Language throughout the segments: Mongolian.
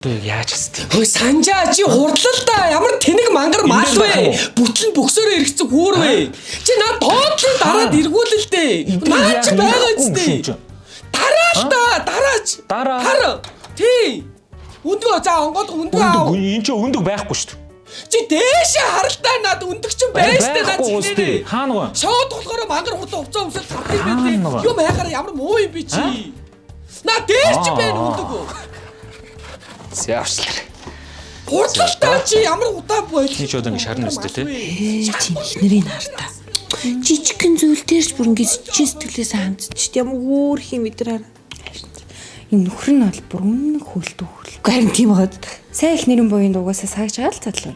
Одоо яг яаж аст юм? Хөөе, Санжаа, чи хурдлал та, ямар тэнэг мангар мал дээр байх вэ? юм уу? Бүтлэн бөксөөрөө эргэцэн хүүр вэ? Чи наа доотлын дараад эргүүлэл дээ. Наа чи байгаа үстэй. Дараа л та, дараач. Дараа. Хар. Тий. Өндгөө, за, онгоод өндгөө ав. Өндөг энэ чи өндөг байхгүй шүү дээ. Чи дээшээ харалтаа, над өндөг чинь байна штэ, над Байхгүй зинээрээ. үстэй. Хаана гоо? Шууд болохоор мангар хурдан хувцас өмсөл гардаг юм Хаана байлээ. нөгөө? Юм хайхаараа ямар муу юм би чи. Наа дээр чи байна өндөг. За, авчлаа. Хурдлалтаа чи ямар удаан бол. Чи ч одоо ингэ шарна үстэй, тий? Ээ, чи эхнэрийг хар та. Жижигхэн зүйл дээр ч бүр ингэ чин сэтгэлээсээ хандчих. Ямар өөр юм өдрээр. Энэ нөхөр нь бол бүр үнэн хөлтөө хөл. Үгүй, харин тийм байгаад. Сайн их нэрэн буянд угаасаа саагж байгаа л задлаа.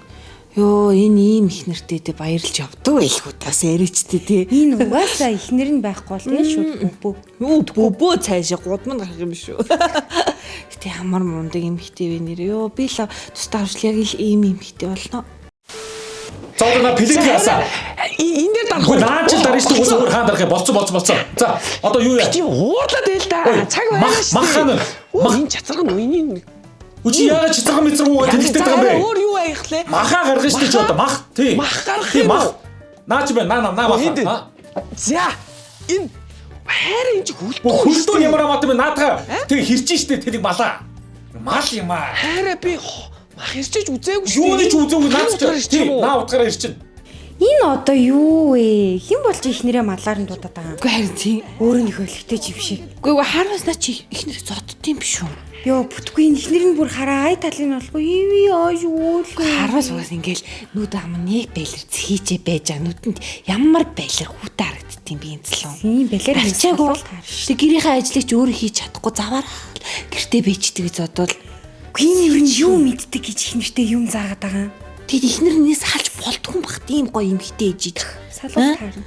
Йоо, энэ ийм их нэртэй тэ баярлж явдаг байлгүй тас яриачтэй тий. Энэ угаасаа их нэр нь байхгүй бол тэгээ шууд бөбөө. Юу бөбөө, цаашаа гудамд гарах юм шүү. Гэтэ ямар мундаг эмхтэй вэ нэр. Йоо, би л тусдаа авчил яг л ийм эмхтэй болно. За, одоо на плинк яасан. Энэ дээр дарах Үгүй, наа чи дарна шүү дээ. Өөр хаан дарах юм? Болцсон, болцсон, болцсон. За, одоо юу яа? Тийм уурлаад байл да. Цаг байна Мах шүү. мах хаана? Мах энэ чацраг нь үеийн. Үгүй, чи яагаад чицраг мэцрэг уу тэнэгтэй байгаа юм бэ? Өөр юу аях лээ? Махаа гаргана шүү дээ чи одоо мах. Тий. Мах гаргах Тий, юм мах. уу? Наа чи байна. Наа наа мах. Энд. Аа. За, энэ хайр энэ чи хөлтөө. Хөлдөө ямар хамаатай бэ? Наадгаа тэг хэрчин штэ, тэрийг малаа. Мал юм аа. Хайраа би мах хэрчээж үзээгүй шүү. Юуны ч үзээгүй, наад чи. Тий, Тий, наа утгаараа ирчин. Энэ одоо юу вэ? Хэн болж их нэрээ малаар нь дуудаад байгаа юм? Үгүй, харин тийм. Өөрөө нөх өлегтэй жившиг. Үгүй, үгүй, хараас наа чи ихнэр зоддсон юм биш үү? Йоо, бүтгүй, энэ ихнэр нь бүр хараа ай талын болохгүй. Ивэ ой юу л. Харвас угаас ингээл нүд ам нэг байлэр цхийжээ байж байгаа нүдэнд ямар байлэр хүүтэй харагддیں би энэ залуу. Тийм балер Арчаагүй. таар. Тэг гэрийнхээ ажлыг ч өөрөө хийж чадахгүй заваар гэртээ бийчдэг гэж бодвол Үгүй, энэ ер нь юу мэддэг гэж их нэртэй юм заагаад байгаа юм? Тэгэд ихнэр нээс салж болдгүй юм бах, тийм гоё эмхтэй ээж идэх. Салуул таарна.